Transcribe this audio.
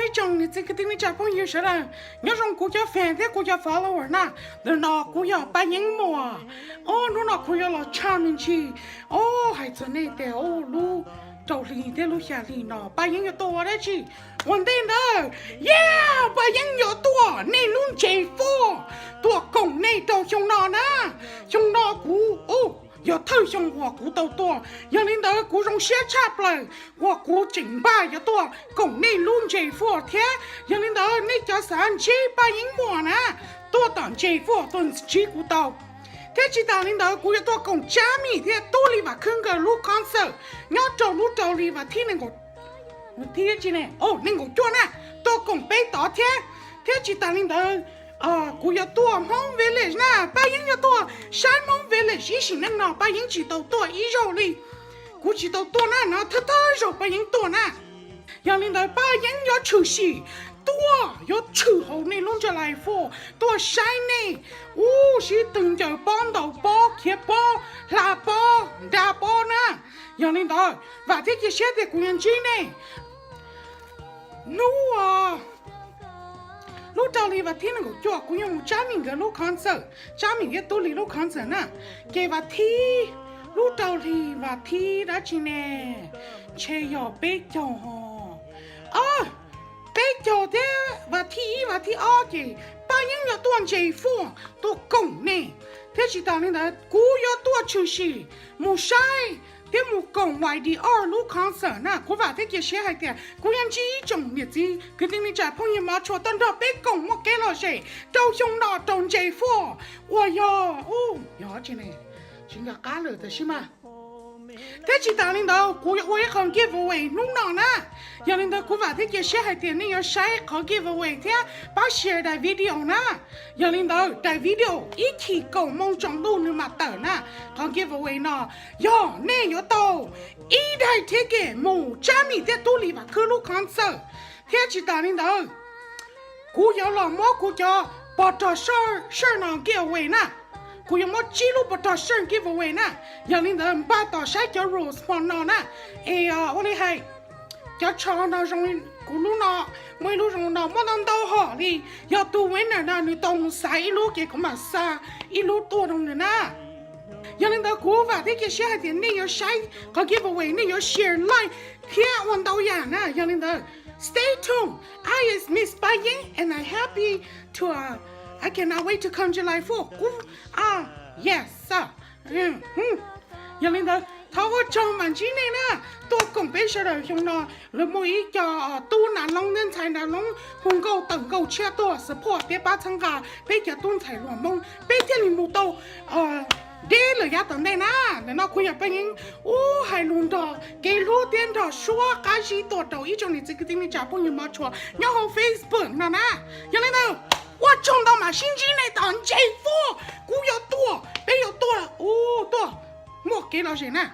Ib tsoom niam txiv kwv tij neej tsa phooj ywg sawv daws, nyob zoo kuv cov fans thiab kuv cov follower na. Ntawm no kuv yog Paj Yeeb Muas. Ub, hnub no kuv yuav los tshaj me ntsis, ub, hais txog nej tias ub, lub rau hli thiab lub xya hli no Paj Yeeb yuav tuaj ua dab tsi. Ua ntej ntawd, yeah, Paj Yeeb yuav tuaj nej lub ntses foj, tuaj koom nej rau xyoo no na. Xyoo no kuv, ub, yog thawj xyoo uas kuv tau tuaj, yog li ntawd kuv zoo siab tshaj plaws uas kuv tseem npaj yuav tuaj koom nej lub ntses foj thiab. Yog li ntawd nej cov xav ntsib Paj Yeeb Muas na, tuaj tom ntses foj tuaj ntsib kuv tau. Thiab tsis tas li ntawd kuv yuav tuaj koom Tsab Mim thiab Tub Lis Vam Khwb nkawd lub concert nyob rau lub rau hli vas thib nees nkaum, thib tsi ne, nees nkaum cuaj na, tuaj koom peb tod thiab. Thiab tsis tas li ntawd, kuv yuav tuaj Hmoob Village na, Paj Yeeb yuav tuaj saib Hmoob Village ib sim neej no Paj Yeeb tsis tau tuaj ib zaug li. Kuv tsis tau tuaj na, no thawj thawj zaug Paj Yeeb tuaj na. Yog li ntawd Paj Yeeb yuav tshwm sim tuaj, yuav tshwm hauv nej lub ntsa lais foj tuaj saib nej, ub, sib tw ncaws pob, ntaus pob, khiav pob, hla pob, nra pob na. Yog li ntawd vam thiab cia siab tias kuv yuav ntsib nej. Hnub, lub rau hli vas thib nees nkaum cuaj kuv yuav mus Tsab Mim nkawd lub concert, Tsab Mim thiab Tub Lis lub concert na. Ces vas thib, lub rau hli vas thib dab tsi ne, ntshe yog peb caug, peb caug thiab vas thib ib vas thib ob ces Paj Yeeb yuav tuaj ntses foj tuaj koom nej. Thiab tsis tas li ntawd kuv yuav tuaj tshwm sim mus saib thiab mus koom Y D R lub concert na. Kuv vam thiab cia siab hais tias kuv yuav ntsib ib tsoom niam txiv kwv tij neej tsa phooj ywg mov tshua tuaj nrog peb koom muaj kev lom zem rau xyoo no rau ntses foj uas yog, yog tsis nco qab lawm tab sis mas. Thiab tsis tas li ntawd kuv yuav ua ib qho giveaway hnub no na. Yog li ntawd kuv vam thiab cia siab hais tias nej yuav saib qhov giveaway thiab pab share daim video na. Yog li ntawd daim video ib chim kaum moo tsaus ntuj nws mam tawm na. Qhov giveaway no yog nej yuav tau ib daim ticket mus Tsab Mim thiab Tub Lis Vam Khwb lub concert. Thiab tsis tas li ntawd, kuv yuav los muab kuv cov pos rog shirt no giveaway na. Kuv yuav muab tsib lub pos rog shirt giveaway na. Yog li ntawd npaj tos saib cov rules hmo no na. Es ua li hais, cov tsho no zoo, kuv lub no muaj ib lub zoo no, muaj ntau ntau hom li. Yog tus winner no nws tau mus xaiv ib lub ces kuv mam xa ib lub tuaj rau nws na. Yog li ntawd kuv vam thiab cia siab hais tias nej yuav saib qhov giveaway, nej yuav share, like thiab ua ntau yam na. Yog li ntawd stay tuned. I is Miss Paj Yeeb and I happy to, I cannot wait to come July fourth. Kuv, yes sir. Yog li ntawd thov ua tsaug mam ntsib nej na. Tuaj koom peb sawv daws xyoo no, lawv muaj ib co tub nav loob thiab ntxhais nav loob hu nkauj tawm nkauj tshiab tuaj support thiab pab txhawb nqa peb cov tub ntxhais hluas Hmoob, peb thiaj li mus tau deb lawm yav tom ntej na. Ntawm no kuv yog Paj Yeeb, ub, hais lus nrog kev hlub thiab nrog suab qab zib tuaj rau ib tsoom niam txiv kwv tij neej tsa phooj ywg mov tshua nyob hauv Facebook no na. Yog li ntawd ua tsaug ntau, mam sib ntsib nej tom ntses foj. Kuv yuav tuaj, peb yuav tuaj, ub, tuaj muaj kev lom zem na.